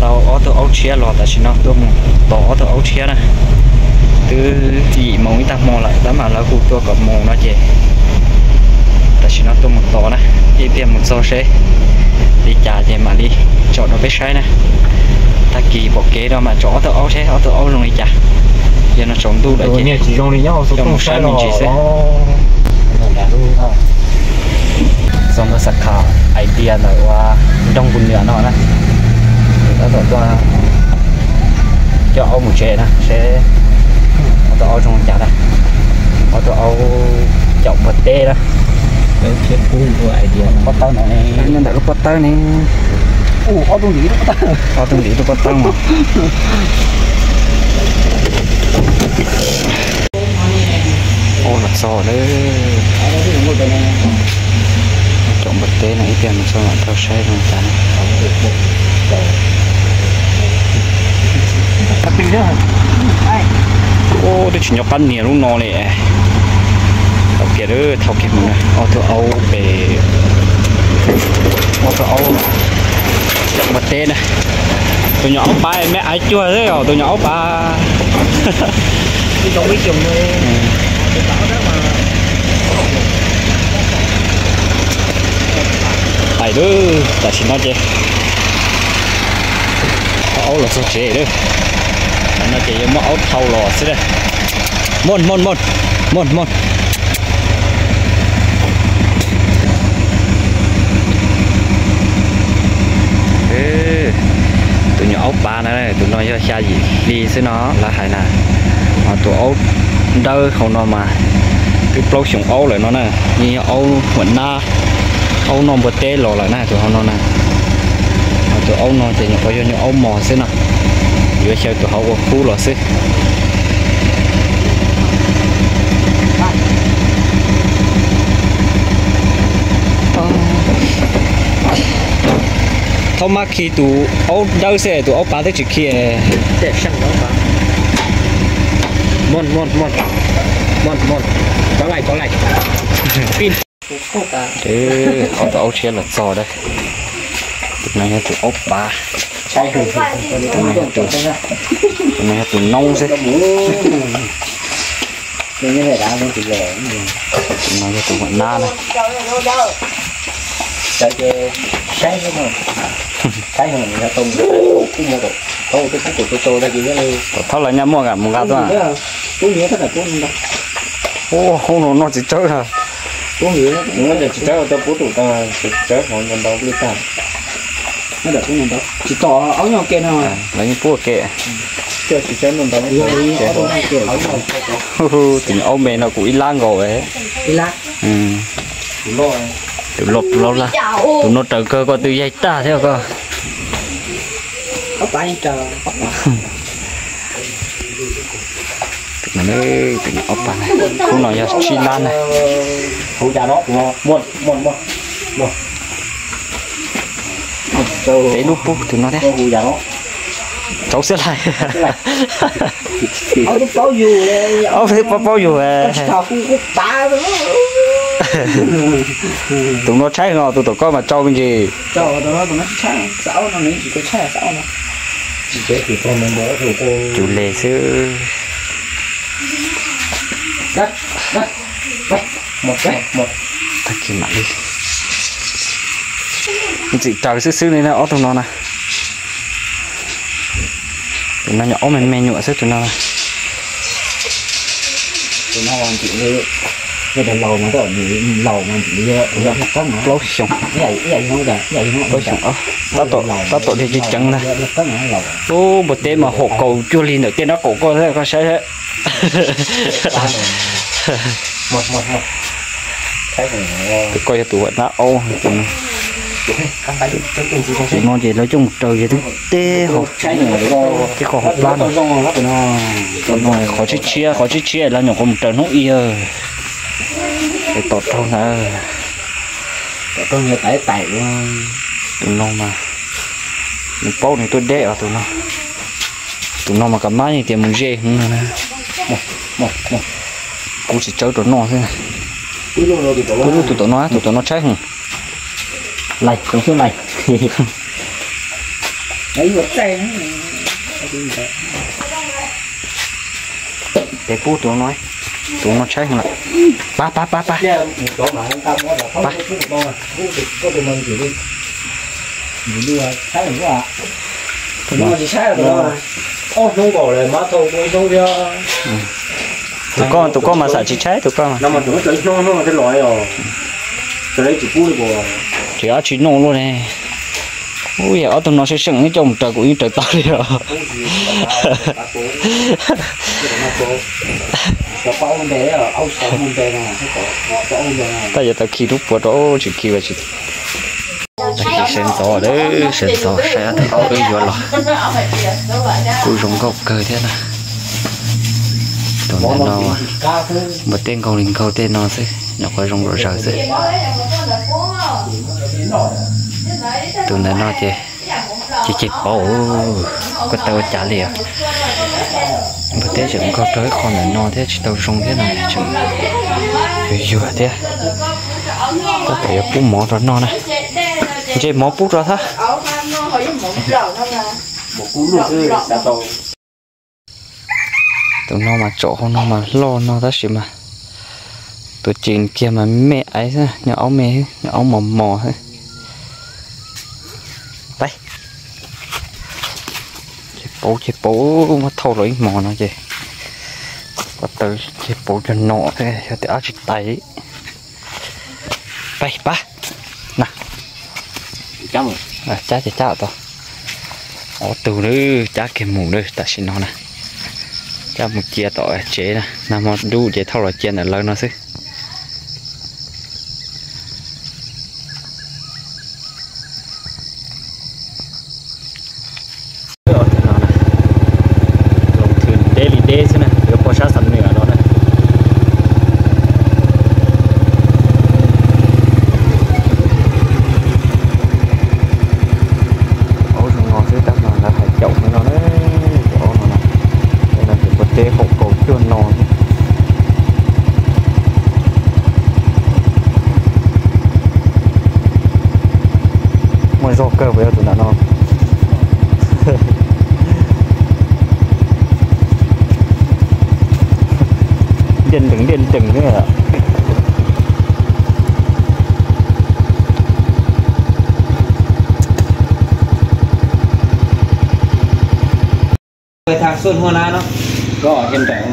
Tau ob tug aub tshiab los tam sim no tuaj mus tos ob tug aub tshiab na. Twb yim moos ib tag hmo lawm tab mas lawv hu tuaj kom mus no ces tam sim no tuaj mus tos na, ib pliag mus txog seb li cas ces mam li tsom rau peb saib na. Tag kis pom kev no mas tsom ob tug aub seb ob tug aub zoo li cas. Yog no tsaus ntuj lawm ces tsis zoo li nyob hauv xov tooj saib me ntsis xwb. Txog ntawm xab kha idea ntawm ua nroog kuv niam no na, tab tom tuaj coj aub mus tsev na seb ob tug aub zoo li cas na. Ob tug aub caum npua teb na. Pob tawb no, nyob ntawm lub pob tawb ne. Ob tug ntim lub pob tawb mas. Aub los txog lawm. Caum npua teb no ib pliag mus txog mam rau saib zoo cas. Twb tsis nco qab nias lub no li. Tau kiag, thau kiag mus na, ob tug aub pem, ob tug aub caum npua teb na. Tus nyuam aub pav me aiv cuag xwb os, tus nyuam aub pav. Hais lawm, tam sim no ces aub los txog tsev lawm. Tam no ces yuav muab aub thau los xwb. Muaj, muaj, muaj, muaj, muaj. Tus nyuam aub pav na, tus no yog xya yim hli xwb no lawv hais na. Ho tus aub dawb hauv no mas twb plaub xyoos aub lawm no na, yeej yog aub huam nab, aub noj npua teb los lawm na tus hauv no na. Ho tus aub no ces nyuam qhuav yog nyuam aub mos xwb no, yuav xyaw tus hauv ua kub los xwb. Thaub mab khi tus aub dawb xwb, tus aub pav twb tsis khi. Ob tug aub tshiab los txog lawm. Tus no yog tus aub pav, tus no yog tus noob xwb. Tus no yog tus huam nab na. Tom thawj lawv nyaj muaj kam mus nqa tuaj. Ub, hoob no noj txiv tsawb na. Lawv yeej pub ua ke. Tus nyuam aub me no kuv ib lab nkaus. Tus loj, tus no raws kawg koj twb yaig tag thiab koj. Tus no yog tsib lab na. Peb lub pub tus no thiab. Rauv xwb lais. Ob peb paub paub yus. Tus no tshaib no, tus tom koj mas tsau me ntsis. Cus le xwb. Tag kis mam li. Ntxim raws xwb xwb li na ob tug no na. Tus no nyuam aub me me nyuam xwb tus no. Plaub xyoo. Plaub xyoo, tab tom li ceev ntag. Ub, npua teb mas hom kaus cuag li ntawm tej nraub qaum koj thiab koj saib. Tus koj yog tus huam nab aub. Tus no ces lawv coj mus raws ces twb teb hauv, teb qhov plab no. Qhov tshiab tshiab, qhov tshiab tshiab lawv nyuam qhuav mus raws hnub ib. Tom raug ntag. Tus no mas nws paub nws tuaj deb os tus no. Tus no mas kav mab yeej tias mus ze hwv no na. Kuv tsis tsawb rau noj xwb. Kuv lub tus tom no, tus tom no tshaib heev. Lais, tus xwb lais. Peb pub tus no, tus no tshaib heev lawm. Pab, pab, pab, pab. Tus koj, tus koj mas xam tsis tshaib tus koj. Tsis ob tsis noj luaj ne. Ub, yog ob tug no seem seem coj mus raws kuv yeej raws tau li os. Tab yuav tau khi lub puav rau tsis khi vas tsis. Tag kis sawv ntxov lawm, sawv ntxov saib ob tug aub wb yuav los kuj zoo nkauj kawg thiab na. Tus ntawm no npua teb nkaug li nkaug tej no xwb, nyuam qhuav zoo nruam zaws xwb. Tus ntawm no ces ceg ceg pauv, koj tau ua cas li os. Npua teb tseem nkaug rau ib qho ntawm no thiab tsis tau zoo thiab no, tseem yuag yuag thiab. Tab tom yuav pub mov rau noj na. Ntse mov pub rau thab. Tus no mas tsom hauv no mas loj no tab sis mas tus cev kiag mas me aiv xwb, nyob aub me, nyob aub mos mos xwb. Peb, ceg pauv, ceg pauv, muab thauj los ib hmos no ces ko taw ceg pauv cog no, yog tias ab tsis tais. Peb pab na. Cab ces cab tau. Ob tug lawm, cab kiag mus lawm tam sim no na. Cab mus cia tom tsev na, nag hmo dub ces thauj los cia ntawm lawv no xwb. Los thwm deb li deb xwb na, yuav puag sab Xam Nuam los na. Aub zoo no xwb tab mas lawv hais caum no na, cov aub no na, no ces puag teb haum kaum cuaj no xwb. Muaj zog kawg puas yog tus ntawm no? Ntiaj ntees ntiaj ntees xwb.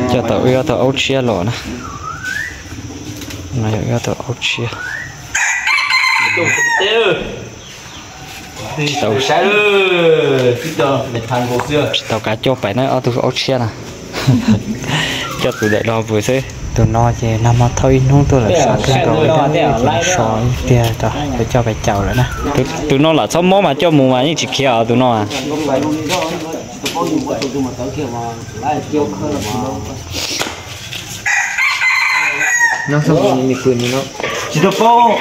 Coj tau wb ob tug aub tshiab los na. No yog wb ob tug aub tshiab. Tsis tau kav coj pais na, ob tug aub tshiab na. Coj tus daim no pw xwb. Tus no ces nag hmo thauj ib hnub tuaj lawm, sab kawg nkaus li, so ib pliag rau coj pais caum lawm na. Tus no lam txhob mob mas coj mus mas yeej tsis khiav os tus no. Tsis tau paub.